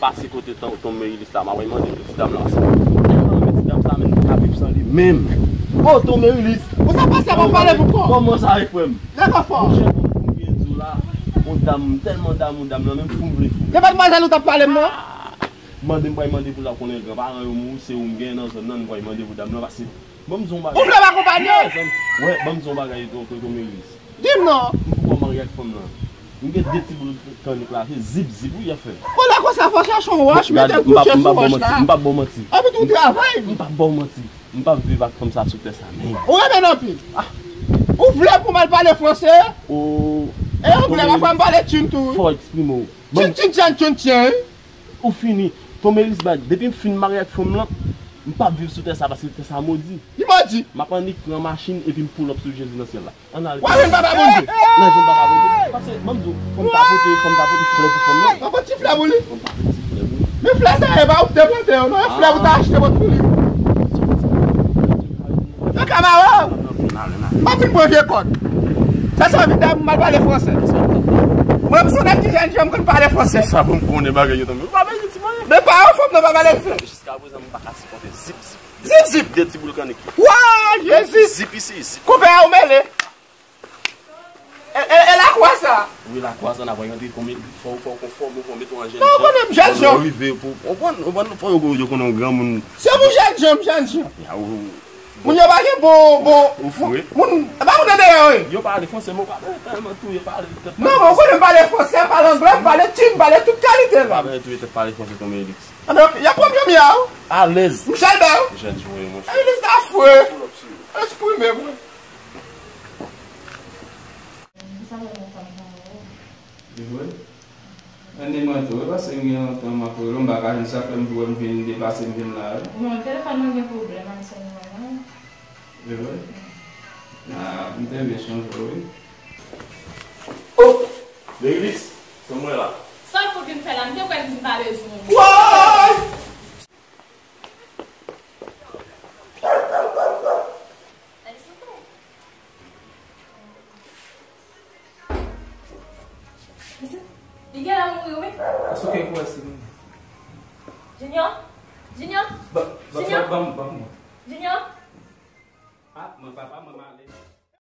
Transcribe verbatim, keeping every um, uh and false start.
Pase kote Ton, Ton Merilis la, m ap mande pou ti dam la. Paske m tèlman renmen ti dam sa, men m pa ka viv san li menm. Oh, Ton Merilis! Ou sa pase ap pale pou kò? Kòman sa ye, frè m? Lè kò fò. Monchè, bon, pou m byen di w la, yon dam, m tèlman damou dam nan, menm fou m vle fou. E pa demwazèl ou t ap pale m nan? Mande m pral mande pou l ap konnen granparan yo mouri, se ou m gen nan zòn nan, m pral mande pou dam nan, paske, ban m di w yon bagay. Ou vle m akonpanye w? Wè, ban m di w yon bagay, Ton, Ton, Ton Merilis. Di m non. M poko marye ak fanm nan. M gen de ti boul kannik la, se zip zip wi y ap fè. Bon, lè konsa fò chache yon wòch, mete l kouche sou wòch la. M p ap ba w manti. Epi tou travay. M p ap ba w manti. M p ap viv ak fanm sa sou tè sa menm. Ou renmen l anpil. Ou vle pou m al pale franse? E ou vle pafwa m pale tchin tou wi. Fò w eksprime w. Tchin tchin tchan tchin tchin. Ou fini. Ton Merilis, depi m fin marye ak fanm lan, m p ap viv sou tè sa paske tè sa modi. Li modi. M ap annik pran machin epi m pull up sou Jezi nan syèl la. Ann ale. W ap vin papa Bondye. Nan jwenn papa Bondye. Paske, ban m di w, fò m ta pote, fò m ta pote flè pou fanm nan. W ap pote ti flè pou li? Fò m ta pote ti flè pou li. Men flè sa e pa ou ki te plante yo, non. E flè ou ta achte bòt pou li. Yo ka mare w. M ap vin pran vye kòd. Sa se anvi dam mal pale franse. Mwen, m se yon nèg ki jèn jan, m konn pale franse. Sa pou m konnen bagay yo tanmen. Ou pa bezwen di mwen. Men pa yon fanm nan pa pale franse. Jiskaprezan, m pa ka sipòte zip zip. Zip zip. De ti boul kannik. Wa, Jezi. Zip isi, zip. Koupe a ou mele. E, e, e lakwa sa? Wi, lakwa sa, n ap rantre konbyen, fò, fò w konfòme w, fò w mete w an jèn jan. Non, ou konnen m jèn jan. Lè w rive pou, w konn, w konn, fò yo, yo konnen w granmoun. Se pou jèn jan, m jèn jan. Ya, ou, moun yo pa gen bon, bon, ou fre. Moun, e pa moun nan deyò, wi. Yo pale franse, men w pa bezwen tèlman touye pale tèt. Non, men ou konnen m pale franse, m pale anglè, m pale tchin, m pale tout kalite la. Pa bezwen touye tèt pale franse, Ton Merilis. Anben, y ap pran m jan m ye a, wi. Alèz. M chèlbè, wi. Jèn jwen, monchè. Merilis ta fre. Eksprime, mwen. Sa fè lontan m pa wè w. E vre? Ann di mwen tou, e paske m gen lontan m ap rele w, m pa ka jwenn, sa fè m vre m vin deplase m vin la, wi. Non, telefòn mwen gen pwoblèm ak sèl mwen, non. E vre? Ah, m te vle sonje w, wi. Oh! Merilis, se mwen la. Sa w fout vin fè la? M te kwè m di m pa bezwen w. Woy! Li genlè mouri, wi. Èske w kwè se li? Junior? Junior? Ba, ba, Junior? Ba, ba, ba, ba. Junior? Ah, mwen papa, mwen ma-,